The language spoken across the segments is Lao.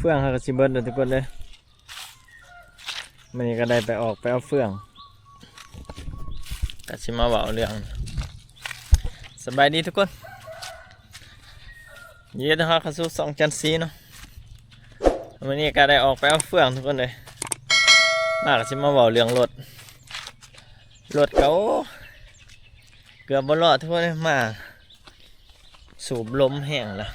ືອງເຮົາກໍຊິເບິດແລ້ວທຸກຄົນເດີ. ມື້ນີ້ກໍໄດ້ໄປອອກໄປເອົາເຟືອງ ກໍຊິມາເວົ້າເລື່ອງ ສະບາຍດີທຸກຄົນ ຍິນດີຕ້ອນຮັບເຂົ້າສູ່ຊ່ອງຈັນຊີເນາະ. ມື້ນີ້ກໍໄດ້ອອກໄປເອົາເຟືອງທຸກຄົນເອີຍ ມາກໍຊິມາເວົ້າເລື່ອງລົດ ລົດກໍ ໂອ້ ເກືອບບໍ່ລອດທຸກຄົນເອີຍ ມາສູບລົມແຮງລະ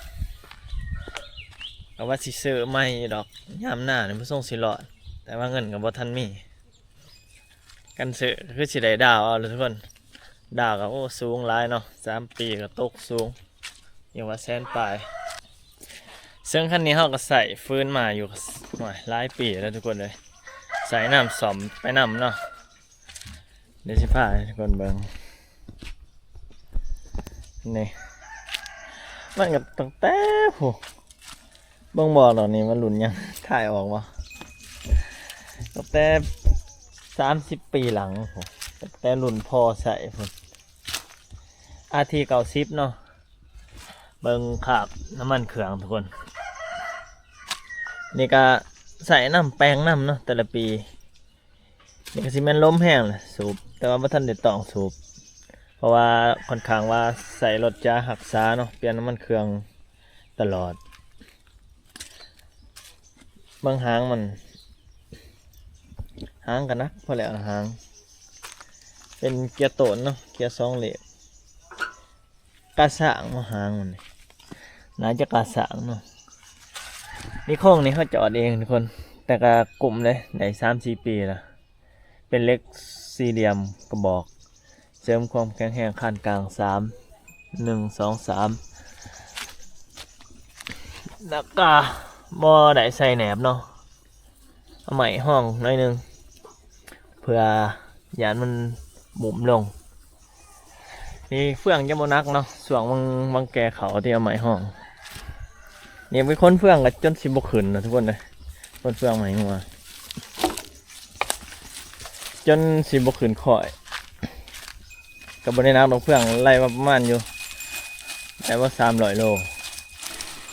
ກໍວ່າຊິຊື້ໃໝ່ຢູ່ດອກ ຍາມໜ້ານີ້ບໍ່ຊົງຊິລອດ ແຕ່ວ່າເງິນກໍບໍ່ທັນມີ ຄັນຊື້ກໍຄືຊິໄດ້ດາວເອົາລະທຸກຄົນ ດາວກໍ ໂອ້ ສູງຫຼາຍເນາະ ສາມປີກໍຕົກສູງ ຍັງວ່າແສນປາຍ. ເຊິ່ງຄັນນີ້ເຮົາກໍໃຊ້ຟືນມາຢູ່ ໂອ້ຍ ຫຼາຍປີແລ້ວທຸກຄົນເອີຍ ໃຊ້ນຳ ສ້ອມໄປນຳເນາະ. ດຽວຊິພາໃຫ້ທຸກຄົນເບິ່ງ ນີ້ ມັນກໍຕັ້ງແຕ່ ໂອ້ ເບິ່ງບໍ່ດອກນີ້ ມັນລຸ້ນຫຍັງ ຖ່າຍອອກບໍ່ ຕັ້ງແຕ່ສາມສິບປີຫຼັງ ໂອ້ ຕັ້ງແຕ່ລຸ້ນພໍ່ໃຊ້ພຸ້ນ ອາທີເກົ້າສິບເນາະ. ເບິ່ງຄາບນ້ຳມັນເຄື່ອງທຸກຄົນ ນີ້ກະໃສ່ນຳແປງນຳເນາະ ແຕ່ລະປີ. ນີ້ກະຊິແມ່ນລົມແຮງແຫຼະສູບ ແຕ່ວ່າບໍ່ທັນໄດ້ຕ້ອງສູບ ເພາະວ່າຂ້ອນຂ້າງວ່າໃສ່ລົດຈະຮັກສາເນາະ ປ່ຽນນ້ຳມັນເຄື່ອງຕະຫຼອດ. ເບິ່ງຫາງມັນ ຫາງກະໜັກພໍແລ້ວ ຫາງເປັນເກຍໂຕນເນາະ ເກຍສອງເລກ. ກາສ້າງເນາະ ຫາງມັນນີ້ ໜ້າຈະກາສ້າງເນາະ. ນີ້ໂຄ້ງນີ້ເຮົາຈອດເອງທຸກຄົນ ແຕ່ກະກຸ້ມເດ້ ໄດ້ສາມສີ່ປີລະ. ເປັນເຫຼັກສີ່ຫຼ່ຽມກະບອກ ເສີມຄວາມແຂງແຮງຄານກາງສາມ ໜຶ່ງ ສອງ ສາມ ແລ້ວກະບໍ່ໄດ້ໃສ່ແໜບເນາະ. ເອົາໄມ້ຮອງໜ້ອຍໜຶ່ງ ເພື່ອຢ້ານມັນບຸ້ມລົງ. ນີ້ເຟືອງຈະບໍ່ໜັກເນາະ ຊ່ວງຫວ່າງ ຫວ່າງແກ່ເຂົ້າທີ່ເອົາໄມ້ຮອງ. ນີ້ໄປຂົນເຟືອງກໍຈົນຊິບໍ່ຂຶ້ນນະທຸກຄົນເອີຍ ຂົນເຟືອງໄມ້ຫົວ ຈົນຊິບໍ່ຂຶ້ນຄ້ອຍ. ກໍບໍ່ໄດ້ໜັກດອກ ເຟືອງໄລ່ວ່າປະມານຢູ່ ໄດ້ວ່າສາມຮ້ອຍໂລ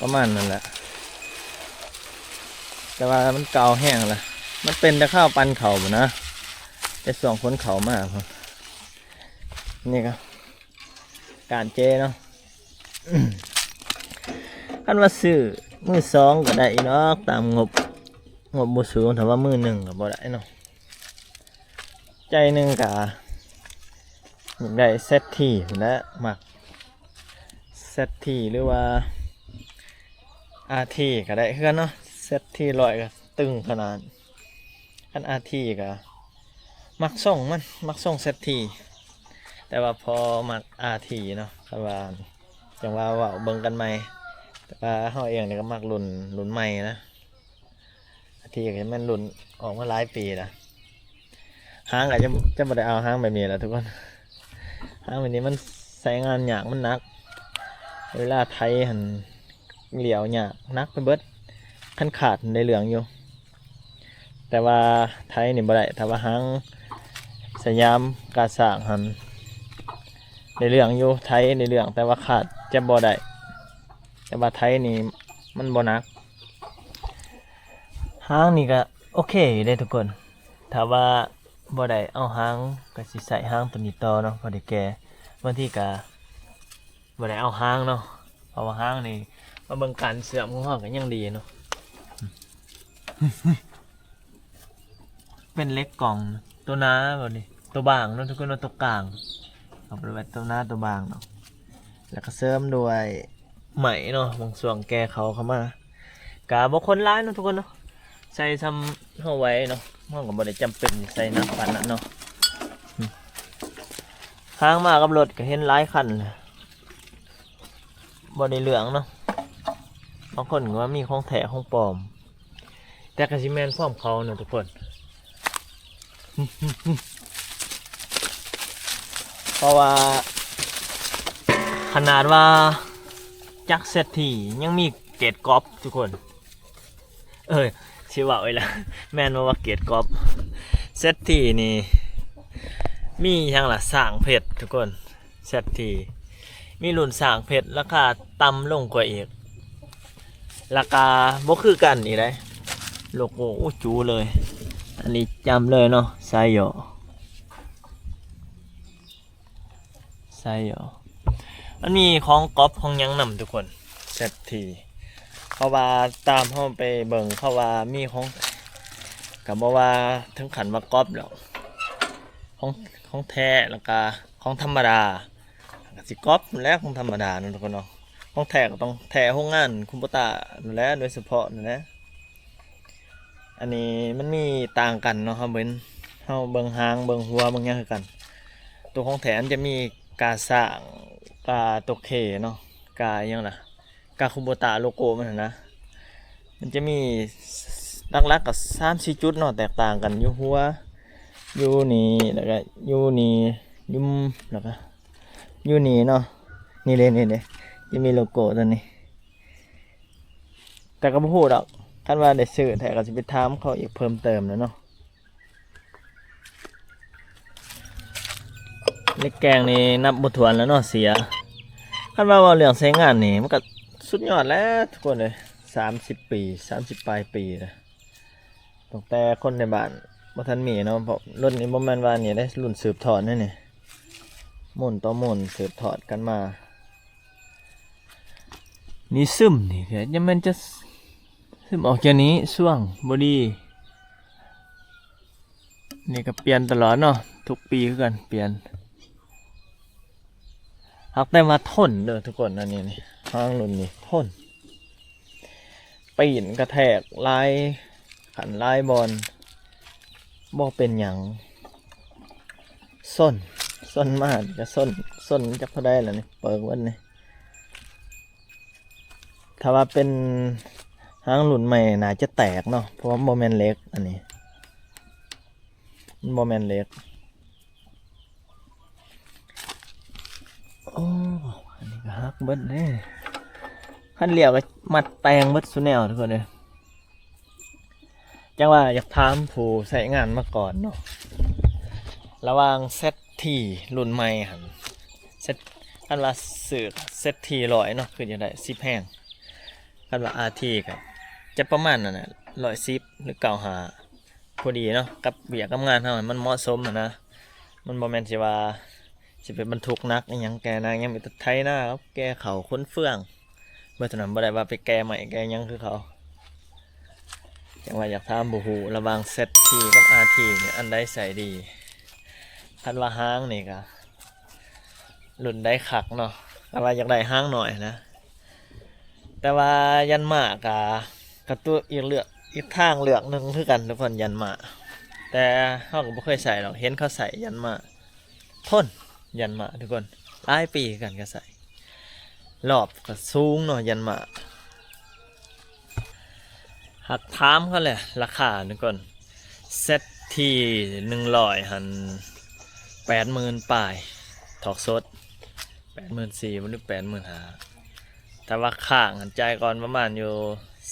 ປະມານນັ້ນແຫຼະ. ແຕ່ວ່າມັນເກົ່າແຮງລະ ມັນເປັນແຕ່ຄາວປັ່ນເຂົ້າພຸ້ນນະ ແຕ່ຊ່ວງຂົນເຂົ້າມາພຸ້ນ. ນີ້ກໍການເຈເນາະ ຄັນວ່າຊື້ມືສອງກໍໄດ້ອີກດອກ ຕາມງົບ ງົບບໍ່ສູງ ຖ້າວ່າມືໜຶ່ງກໍບໍ່ໄດ້ເນາະ. ໃຈໜຶ່ງກະຢາກໄດ້ແຊັດທີພຸ້ນແຫຼະ ມັກແຊັດທີ ຫຼືວ່າອາທີກໍໄດ້ຄືກັນເນາະ. ແຊັດທີຮ້ອຍກໍຕຶງຂະໜາດ ຄັນອາທີກໍມັກຊົງມັນ ມັກຊົງແຊັດທີ ແຕ່ວ່າພໍມັກອາທີເນາະ. ຄັນວ່າຈັ່ງວ່າເວົ້າເບິ່ງກັນໃໝ່ ແຕ່ວ່າເຮົາເອງນີ້ກໍມັກລຸ້ນ ລຸ້ນໃໝ່ນະ. ອາທີກໍແມ່ນລຸ້ນອອກມາຫຼາຍປີລະ. ຫາງກໍຈະ ຈະບໍ່ໄດ້ເອົາຫາງແບບນີ້ລະທຸກຄົນ ຫາງແບບນີ້ມັນໃຊ້ງານຍາກ ມັນໜັກ ເວລາໄຖຫັ້ນລ້ຽວຍາກ ໜັກໄປເບິດ. ຄັນຄາດໄດ້ເລື່ອງຢູ່ ແຕ່ວ່າໄຖນີ້ບໍ່ໄດ້. ຖ້າວ່າຫາງສະຫຍາມກາສ້າງຫັ້ນໄດ້ເລື່ອງຢູ່ ໄຖໄດ້ເລື່ອງ ແຕ່ວ່າຄາດຈະບໍ່ໄດ້ ແຕ່ວ່າໄຖນີ້ມັນບໍ່ໜັກ. ຫາງນີ້ກະໂອເຄຢູ່ເດ້ທຸກຄົນ ຖ້າວ່າບໍ່ໄດ້ເອົາຫາງກະຊິໃຊ້ຫາງໂຕນີ້ຕໍ່ເນາະ ພໍໄດ້ແກ່. ບາງທີກະບໍ່ໄດ້ເອົາຫາງເນາະ ເພາະວ່າຫາງນີ້ ມາເບິ່ງການເຊື່ອມຂອງເຮົາກະຍັງດີເນາະ. ເປັນເຫຼັກກ່ອງ ໂຕໜາແບບນີ້ ໂຕບາງເນາະທຸກຄົນເນາະ ໂຕກາງ ເອົາໄປໄວ້ໂຕໜາໂຕບາງເນາະ. ແລ້ວກໍເສີມດ້ວຍໄມ້ເນາະ ບາງຊ່ວງແກ່ເຂົ້າເຂົ້າມາ ກະບໍ່ຄົນຫຼາຍເນາະທຸກຄົນເນາະ ໃສ່ຊ່ຳເຮົາໄຫວເນາະ. ເຮົາກໍບໍ່ໄດ້ຈຳເປັນໃສ່ໜັກປານນັ້ນເນາະ. ຫາງມາກັບລົດກໍເຫັນຫຼາຍຄັນແລ້ວ ບໍ່ໄດ້ເລື່ອງເນາະ. ບາງຄົນກໍວ່າມີຂອງແທ້ຂອງປອມ ແຕ່ກໍຊິແມ່ນຄວາມເຂົາເນາະທຸກຄົນ ເພາະວ່າຂະໜາດວ່າຈັກເສດຖີຍັງມີເກດກອບທຸກຄົນ. ເອີ ຊິເວົ້າອີກແລ້ວ ແມ່ນບໍ່ວ່າເກດກອບ ເສດຖີນີ້ມີຫຍັງລະ ຊ້າງເພັດທຸກຄົນ. ເສດຖີ ມີລຸ້ນຊ້າງເພັດ ລາຄາຕ່ຳລົງກວ່າອີກ. ລາຄາບໍ່ຄືກັນອີກເດ້ ໂລໂກ້ ໂອ້ ຈູເລີຍ. ອັນນີ້ຈຳເລີຍເນາະ ໄຊຢໍ ໄຊຢໍ. ມັນມີຂອງກັອບຂອງຫຍັງນຳທຸກຄົນ ເຊັດທີ ເພາະວ່າຕາມເຮົາໄປເບິ່ງ ເຂົາວ່າມີຂອງ ກໍບໍ່ວ່າເຖິງຂັ້ນວ່າກັອບດອກ ຂອງ ຂອງແທ້ ແລ້ວກະຂອງທຳມະດາ ກໍຊິກັອບແຫຼະ ຂອງທຳມະດາເນາະທຸກຄົນເນາະ. ຂອງແທ້ກໍຕ້ອງແທ້ໂຮງງານຄຸມໂບຕານັ້ນແຫຼະ ໂດຍສະເພາະນັ້ນແຫຼະ. ອັນນີ້ມັນມີຕ່າງກັນເນາະ ເຮົາເບິ່ງ ເຮົາເບິ່ງຫາງ ເບິ່ງຫົວ ເບິ່ງຫຍັງຄືກັນ. ໂຕຂອງແທ້ມັນຈະມີກາຊ້າງ ກາໂຕເຄເນາະ ກາອີ່ຫຍັງລະ ກາຄຸມໂບຕາ ໂລໂກ້ມັນຫັ້ນນະ. ມັນຈະມີຫຼັກໆກໍສາມສີ່ຈຸດເນາະ ແຕກຕ່າງກັນ ຢູ່ຫົວ ຢູ່ນີ້ ແລ້ວກໍຢູ່ນີ້ ຢູ່ ແລ້ວກໍຢູ່ນີ້ເນາະ. ນີ້ເດ້ ນີ້ເດ້ ຈະມີໂລໂກ້ຕົວນີ້ ແຕ່ກໍບໍ່ຮູ້ດອກ ຄັນວ່າໄດ້ຊື້ແທ້ກໍຊິໄປຖາມເຂົາອີກເພີ່ມເຕີມແຫຼະເນາະ. ເຫຼັກແກງນີ້ນັບບໍ່ຖ້ວນແລ້ວເນາະເສຍ. ຄັນວ່າເວົ້າເລື່ອງໃຊ້ງານນີ້ ມັນກໍສຸດຍອດແຫຼະທຸກຄົນເອີຍ ສາມສິບປີ ສາມສິບປາຍປີແລ້ວ ຕັ້ງແຕ່ຄົນໃນບ້ານບໍ່ທັນມີເນາະ ເພາະລົດນີ້ບໍ່ແມ່ນວ່ານີ້ເດ້ ລຸ້ນສືບທອດເດ້ນີ້ ລຸ້ນຕໍ່ລຸ້ນສືບທອດກັນມາ. ນີ້ຊຶມ ນີ້ກໍຍັງແມ່ນຈະຊຶມອອກຈາກນີ້ ຊ່ວງບໍ່ດີ. ນີ້ກໍປ່ຽນຕະຫຼອດເນາະ ທຸກປີຄືກັນປ່ຽນ. ຫາກແຕ່ວ່າທົນເດີທຸກຄົນ ອັນນີ້ນີ້ ຫາງລຸ້ນນີ້ທົນ ປີນກະແທກຫຼາຍຂັ້ນຫຼາຍບ່ອນ ບໍ່ເປັນຫຍັງ. ຊົນ ຊົນມາກໍຊົນ ຊົນຈັກເທົ່າໃດລະນີ້ ເປີກເບິດນີ້. ຖ້າວ່າເປັນຫາງລຸ້ນໃໝ່ໜ້າຈະແຕກເນາະ ເພາະວ່າມັນບໍ່ແມ່ນເຫຼັກ ອັນນີ້ ມັນບໍ່ແມ່ນເຫຼັກ. ໂອ້ ອັນນີ້ກໍຫັກເບິດເດ້ ຄັນລ້ຽວກໍມັດແຕ່ງເບິດສູ່ແນວທຸກຄົນເອີຍ. ຈັ່ງວ່າຢາກຖາມຜູ້ໃຊ້ງານມາກ່ອນເນາະ ລະຫວ່າງເຊັດທີລຸ້ນໃໝ່ຫັ້ນ ເຊັດ ຄັນວ່າຊື້ເຊັດທີຮ້ອຍເນາະ ຄືຈະໄດ້ສິບແຮງ ຄັນວ່າອາທີກໍຈະປະມານນັ້ນແຫຼະ ຮ້ອຍສິບ ຫຼື ເກົ້າສິບຫ້າ ພໍດີເນາະ ກັບວຽກກັບງານເຮົາໃຫ້ມັນເໝາະສົມຫັ້ນນະ. ມັນບໍ່ແມ່ນຊິວ່າຊິໄປບັນທຸກໜັກອີ່ຫຍັງ ແກ່ໜັກຫຍັງ ມີແຕ່ໄຖນາກັບແກ່ເຂົ້າ ຂົນເຟືອງເບິດເທົ່ານັ້ນ ບໍ່ໄດ້ວ່າໄປແກ່ໄມ້ແກ່ຫຍັງຄືເຂົາ. ຈັ່ງວ່າຢາກຖາມ ບໍ່ຮູ້ລະຫວ່າງເຊັດທີກັບອາທີນີ້ ອັນໃດໃຊ້ດີ. ຄັນວ່າຫາງນີ້ກະລຸ້ນໃດຄັກເນາະ ຄັນວ່າຢາກໄດ້ຫາງໜ້ອຍນະ. ແຕ່ວ່າຢັນມາກະ ກະຕົວອີກເລືອກ ອີກທາງເລືອກໜຶ່ງຄືກັນທຸກຄົນ ຢັນມາ ແຕ່ເຮົາກໍບໍ່ເຄີຍໃຊ້ດອກ ເຫັນເຂົາໃຊ້ຢັນມາ ທົນ ຢັນມາທຸກຄົນ ຫຼາຍປີຄືກັນກໍໃຊ້ ລອບກໍສູງເນາະ ຢັນມາ. ຫາກຖາມເຂົາແຫຼະ ລາຄານີ້ກ່ອນ ເຊັດທີໜຶ່ງຮ້ອຍຫັ້ນ ແປດໝື່ນປາຍ ຖອກສົດ ແປດໝື່ນສີ່ ຫຼື ແປດໝື່ນຫ້າ ຖ້າວ່າຄ້າງຫັ້ນ ຈ່າຍກ່ອນປະມານຢູ່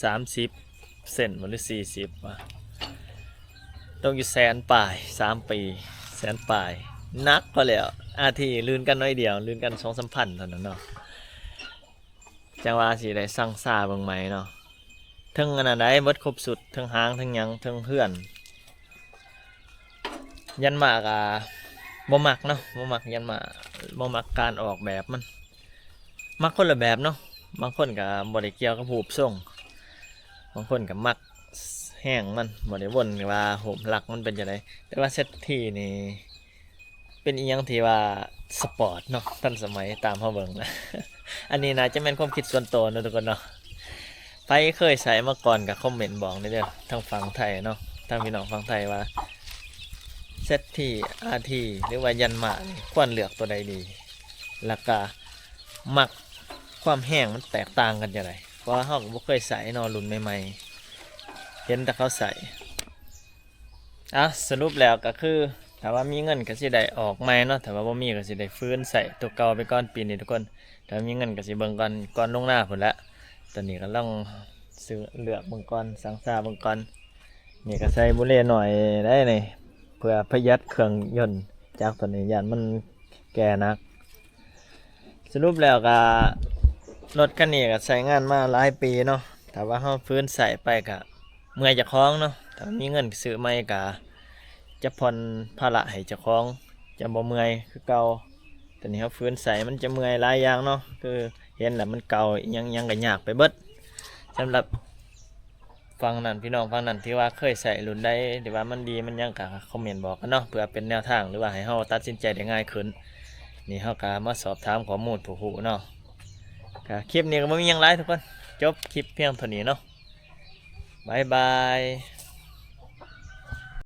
ສາມສິບເຊັນ ຫຼື ສີ່ສິບ ວ່າ ຕົກຢູ່ແສນປາຍ ສາມປີ ແສນປາຍ ໜັກພໍແລ້ວ ອາທີ ລື່ນກັນໜ້ອຍດຽວ ລື່ນກັນສອງສາມພັນເທົ່ານັ້ນເນາະ. ຈັ່ງວ່າຊິໄດ້ສັ່ງຊາເບິ່ງໃໝ່ເນາະ ເຖິງອັນນັ້ນໃດ ເບິດຄົບຊຸດ ເຖິງຫາງ ເຖິງຫຍັງ ເຖິງເຮືອນ. ຢັນມາກະບໍ່ມັກເນາະ ບໍ່ມັກຢັນມາ ບໍ່ມັກການອອກແບບມັນ ມັກຄົນລະແບບເນາະ. ບາງຄົນກະບໍ່ໄດ້ກ່ຽວກັບຮູບຊົງ ບາງຄົນກະມັກແຮງມັນ ບໍ່ໄດ້ວົນວ່າຮູບລັກມັນເປັນຈັ່ງໃດ. ແຕ່ວ່າເຊັດທີນີ້ ເປັນອີ່ຫຍັງທີ່ວ່າສະປອດເນາະ ທັນສະໄໝ ຕາມເຮົາເບິ່ງນະ. ອັນນີ້ໜ້າຈະແມ່ນຄວາມຄິດສ່ວນໂຕເນາະທຸກຄົນເນາະ ໃຜເຄີຍໃຊ້ມາກ່ອນກໍຄອມເມັນບອກແດ່ເດີ ທາງຝັ່ງໄທເນາະ ທາງພີ່ນ້ອງຝັ່ງໄທວ່າເຊັດທີ ອາທີ ຫຼືວ່າຢັນມານີ້ ຄວນເລືອກຕົວໃດດີ ແລ້ວກະມັກຄວາມແຮງມັນແຕກຕ່າງກັນຈັ່ງໃດ ເພາະວ່າເຮົາກໍບໍ່ເຄີຍໃຊ້ເນາະ ລຸ້ນໃໝ່ໆ ເຫັນແຕ່ເຂົາໃຊ້. ອ່ະ ສະຫຼຸບແລ້ວກໍຄື ຖ້າວ່າມີເງິນກໍຊິໄດ້ອອກໃໝ່ເນາະ ຖ້າວ່າບໍ່ມີກໍຊິໄດ້ຝືນໃຊ້ຕົວເກົ່າໄປກ່ອນປີນີ້ທຸກຄົນ. ຖ້າມີເງິນກໍຊິເບິ່ງກ່ອນ ກ່ອນລົງນາພຸ້ນແຫຼະ. ຕອນນີ້ກຳລັງຊື້ເລືອກເບິ່ງກ່ອນ ສັງຊາເບິ່ງກ່ອນ. ນີ້ກໍໃສ່ບູເຣນ້ອຍໄດ໋ນີ້ ເພື່ອປະຢັດເຄື່ອງຍົນຈັກ ຕອນນີ້ຢ້ານມັນແກ່ໜັກ. ສະຫຼຸບແລ້ວກໍ ລົດຄັນນີ້ກໍໃຊ້ງານມາຫຼາຍປີເນາະ ຖ້າວ່າເຮົາຝືນໃຊ້ໄປກະເມື່ອຍເຈົ້າຂອງເນາະ ຖ້າມີເງິນຊື້ໃໝ່ກະຈະຜ່ອນພາລະໃຫ້ເຈົ້າຂອງ ຈະບໍ່ເມື່ອຍຄືເກົ່າ. ຕອນນີ້ເຮົາຝືນໃຊ້ມັນຈະເມື່ອຍຫຼາຍຢ່າງເນາະ ຄືເຫັນແລ້ວມັນເກົ່າ ອີ່ຫຍັງຫຍັງກະຍາກໄປເບິດ. ສຳລັບ ຝັ່ງນັ້ນ ພີ່ນ້ອງຝັ່ງນັ້ນທີ່ວ່າເຄີຍໃຊ້ລຸ້ນໃດ ທີ່ວ່າມັນດີມັນຫຍັງກະຄອມເມັນບອກກັນເນາະ ເພື່ອເປັນແນວທາງ ຫຼືວ່າໃຫ້ເຮົາຕັດສິນໃຈໄດ້ງ່າຍຂຶ້ນ. ນີ້ເຮົາກະມາສອບຖາມຂໍ້ມູນຜູ້ຮູ້ເນາະ. ກະຄລິບນີ້ກະບໍ່ມີຫຍັງຫຼາຍທຸກຄົນ ຈົບຄລິບພຽງເທົ່ານີ້ເນາະ ບາຍບາຍ.